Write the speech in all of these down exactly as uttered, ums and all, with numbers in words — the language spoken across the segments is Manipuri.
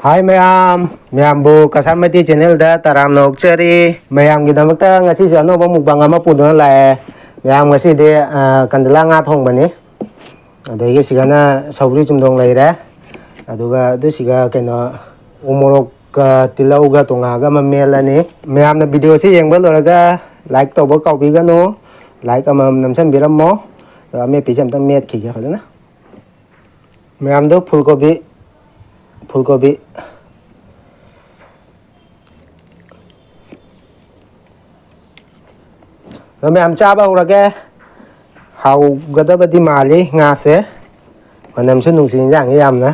ꯍꯥꯏ ꯃꯌꯥꯝ, ꯃꯌꯥꯝꯕꯨ ꯀꯁꯥꯔ ꯃꯩꯇꯩ ꯆꯦꯅꯦꯜꯗ ꯇꯔꯥꯝꯅ ꯑꯣꯛꯆꯔꯤ꯫ ꯃꯌꯥꯝꯒꯤꯗꯃꯛꯇ ꯉꯁꯤꯁꯨ ꯑꯅꯧꯕ ꯃꯨꯛꯕꯥꯡ ꯑꯃ ꯄꯨꯗꯨꯅ ꯂꯥꯛꯑꯦ꯫ ꯃꯌꯥꯝ, ꯉꯁꯤꯗꯤ, ꯑ, ꯀꯟꯗꯂꯥ ꯉꯥ ꯊꯣꯡꯕꯅꯤ꯫ ꯑꯗꯒꯤ ꯁꯤꯒꯅ ꯁꯧꯒ꯭ꯔꯤ ꯆꯨꯝꯗꯣꯡ ꯂꯩꯔꯦ꯫ ꯑꯗꯨꯒ ꯑꯗꯨꯁꯤꯒ ꯀꯩꯅꯣ, ꯎꯃꯣꯔꯣꯛꯀ ꯇꯤꯜꯍꯧꯒ ꯇꯣꯉꯥꯒ ꯑꯃ ꯃꯦꯠꯂꯅꯤ꯫ ꯃꯌꯥꯝꯅ ꯚꯤꯗꯤꯑꯣꯁꯤ ꯌꯦꯡꯕ ꯂꯣꯏꯔꯒ ꯂꯥꯏꯛ ꯇꯧꯕ ꯀꯥꯎꯕꯤꯒꯅꯨ꯫ ꯂꯥꯏꯛ ꯑꯃꯃꯝ ꯅꯝꯁꯤꯟꯕꯤꯔꯝꯃꯣ꯫ ꯑꯗꯣ ꯑꯃꯦꯠꯄꯤꯁꯦ ꯑꯝꯇꯪ ꯃꯦꯠꯈꯤꯒꯦ ꯐꯖꯅ꯫ ꯃꯌꯥꯝꯗꯣ ꯐꯨꯜ ꯀꯣꯕꯤ, ꯐꯨꯜ ꯀꯣꯕꯤ꯫ ꯑꯗꯣ ꯃꯌꯥꯝ ꯆꯥꯕ ꯍꯧꯔꯒꯦ꯫ ꯍꯥꯎꯒꯗꯕꯗꯤ ꯃꯥꯜꯂꯤ ꯉꯥꯁꯦ꯫ ꯃꯅꯝꯁꯨ ꯅꯨꯡꯁꯤ ꯏꯟꯖꯥꯡꯁꯦ ꯌꯥꯝꯅ꯫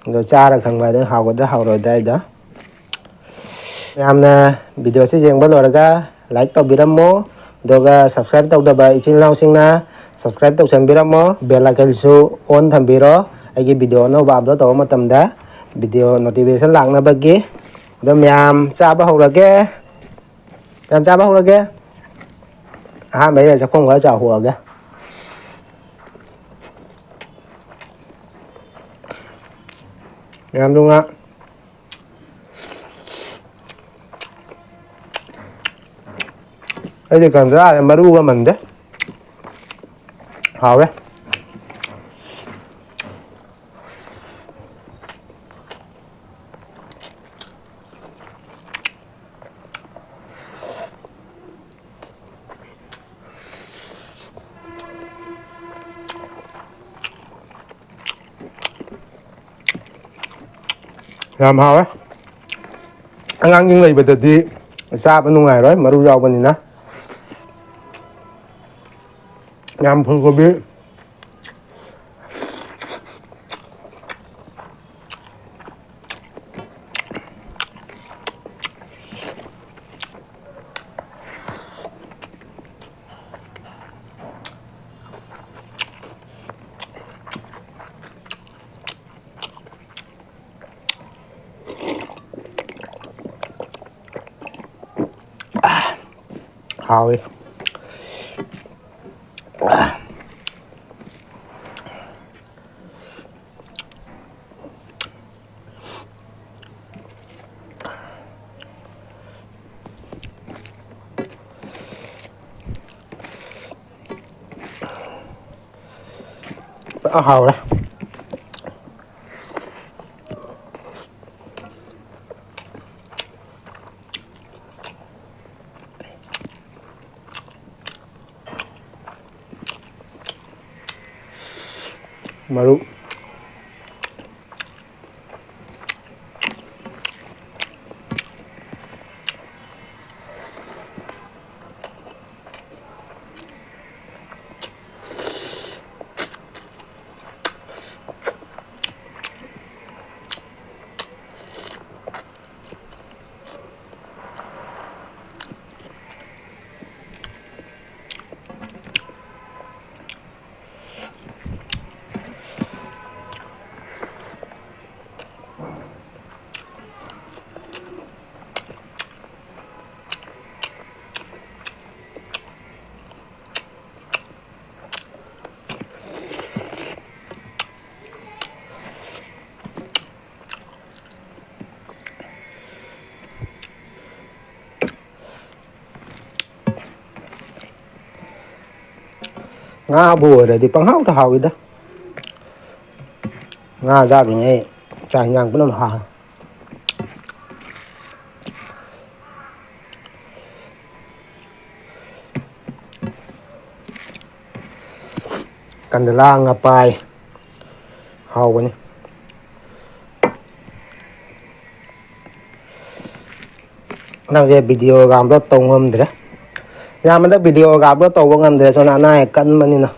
ꯑꯗꯣ ꯆꯥꯔ ꯈꯪꯕ ꯍꯥꯏꯗꯨꯅꯤ ꯍꯥꯎꯒꯗ꯭ꯔꯥ ꯍꯥꯎꯔꯣꯏꯗ꯭ꯔꯥ ꯍꯥꯏꯗꯣ꯫ ꯃꯌꯥꯝꯅ ꯚꯤꯗꯤꯑꯣꯁꯤ ꯌꯦꯡꯕ ꯂꯣꯏꯔꯒ ꯂꯥꯏꯛ ꯇꯧꯕꯤꯔꯝꯃꯣ꯫ ꯑꯗꯨꯒ subscribe ꯇꯧꯗꯕ ꯏꯆꯤꯜ ꯏꯅꯥꯎꯁꯤꯡꯅ subscribe ꯇꯧꯁꯟꯕꯤꯔꯝꯃꯣ꯫ Bell iconꯁꯨ on ꯊꯝꯕꯤꯔꯣ꯫ ꯑꯩꯒꯤ ꯚꯤꯗꯤꯑꯣ ꯑꯅꯧꯕ upload ꯇꯧꯕ ꯃꯇꯝꯗ ꯚꯤꯗꯤꯑꯣ notification ꯂꯥꯛꯅꯕꯒꯤ꯫ ꯑꯗꯣ ꯃꯌꯥꯝ ꯆꯥꯕ ꯍꯧꯔꯒꯦ꯫ ꯃꯌꯥꯝ ꯆꯥꯕ ꯍꯧꯔꯒꯦ꯫ ꯑꯍꯥꯟꯕꯩꯗ ꯆꯥꯛꯈꯣꯝ ꯈꯔ ꯆꯥꯎꯊꯣꯛꯑꯒꯦ꯫ ꯃꯌꯥꯝꯗꯨ ꯉꯥ ꯑꯩꯗꯤ ꯀꯟꯗ꯭ꯔꯥꯁꯦ ꯃꯔꯨꯒ ꯃꯟꯗꯦ꯫ ꯍꯥꯎꯋꯦ꯫ ꯌꯥꯝ ꯍꯥꯎꯋꯦ꯫ ꯑꯉꯥꯡꯁꯤꯡ ꯂꯩꯕꯗꯗꯤ ꯆꯥꯕ ꯅꯨꯡꯉꯥꯏꯔꯣꯏ, ꯃꯔꯨ ꯌꯥꯎꯕꯅꯤꯅ꯫ ꯌꯥꯝ ꯐꯨꯜ ꯀꯣꯕꯤ꯫ ꯍꯥꯎꯋꯤ꯫ ꯑ, ꯍꯥꯎꯔꯦ꯫ ꯃꯔꯨꯞ꯫ ꯉꯥꯕꯨ ꯑꯣꯏꯔꯗꯤ ꯄꯪꯍꯥꯎꯗ ꯍꯥꯎꯏꯗ꯫ ꯉꯥ ꯆꯥꯗ꯭ꯔꯤꯉꯩ ꯆꯥꯛ ꯏꯟꯖꯥꯡ ꯄꯨꯝꯅꯃꯛ ꯍꯥꯎꯏ꯫ ꯀꯟꯗꯂꯥ ꯉꯄꯥꯏ ꯍꯥꯎꯕꯅꯤ꯫ ꯍꯟꯗꯛꯁꯦ videoꯒ upload ꯇꯧ ꯉꯝꯗ꯭ꯔꯦ꯫ ꯌꯥꯝ ꯍꯟꯗꯛ videoꯒ upload ꯇꯧꯕ ꯉꯝꯗ꯭ꯔꯦ, ꯁꯣꯝꯗ ꯑꯅꯥ ꯑꯌꯦꯛ ꯀꯟꯕꯅꯤꯅ꯫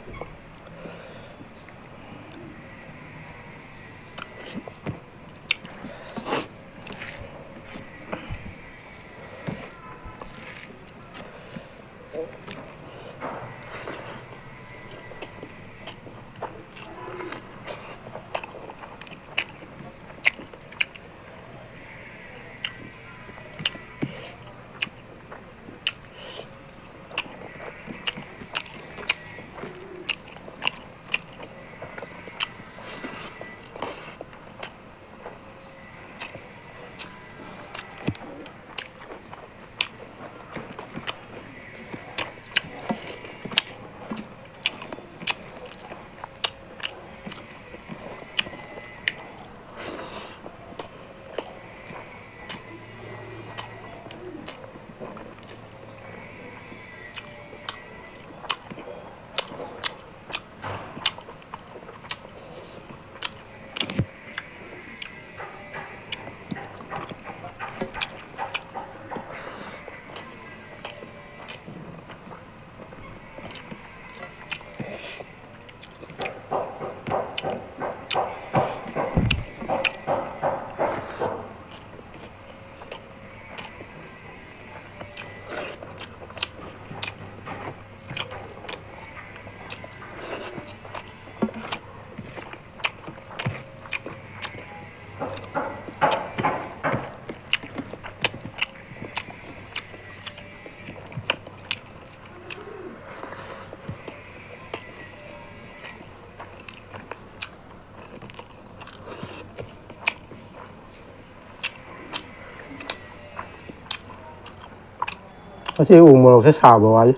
ꯉꯁꯤ ꯎ ꯃꯣꯔꯣꯛꯁꯦ ꯁꯥꯕ ꯋꯥꯂꯤ꯫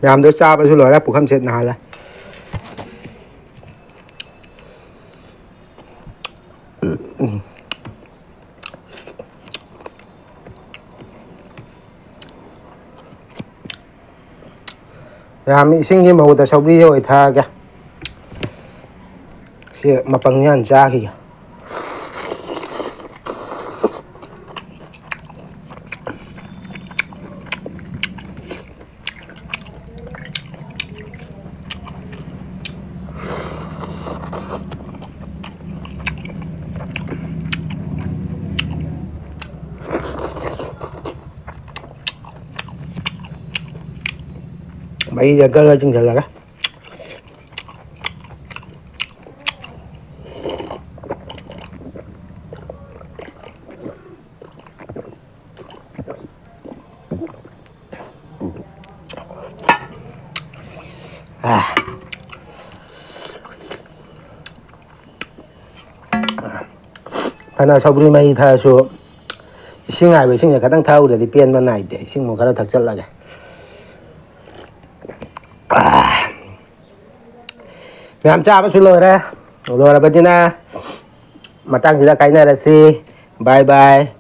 ꯃꯌꯥꯝꯗꯣ ꯆꯥꯕꯁꯨ ꯂꯣꯏꯔꯦ, ꯄꯨꯈꯝ ꯁꯦꯠ ꯅꯥꯍꯜꯂꯦ꯫ ꯃꯌꯥꯝ, ꯏꯁꯤꯡꯒꯤ ꯃꯍꯨꯠꯇ ꯁꯧꯒ꯭ꯔꯤ ꯑꯣꯏ ꯊꯛꯑꯒꯦ꯫ ꯁꯤ ꯃꯄꯪꯁꯦ ꯍꯥꯟꯅ ꯆꯥꯈꯤꯒꯦ꯫ ꯃꯍꯤꯁꯦ ꯒꯔ ꯒꯔ ꯆꯤꯡꯁꯤꯜꯂꯒ꯫ ꯑꯥ꯫ ꯐꯅ ꯁꯧꯒ꯭ꯔꯤ ꯃꯍꯤ ꯊꯛꯑꯁꯨ, ꯏꯁꯤꯡ ꯍꯥꯏꯕ ꯏꯁꯤꯡꯁꯦ ꯈꯤꯇꯪ ꯊꯛꯍꯧꯗ꯭ꯔꯗꯤ ꯄꯦꯟꯕ ꯅꯥꯏꯗꯦ꯫ ꯏꯁꯤꯡꯃꯨꯛ ꯈꯔ ꯊꯛꯆꯜꯂꯒꯦ꯫ ꯃꯌꯥꯝ ꯆꯥꯕꯁꯨ ꯂꯣꯏꯔꯦ꯫ ꯂꯣꯏꯔꯕꯅꯤꯅ ꯃꯇꯥꯡꯁꯤꯗ ꯀꯥꯏꯅꯔꯁꯤ꯫ ꯕꯥꯏ ꯕꯥꯏ꯫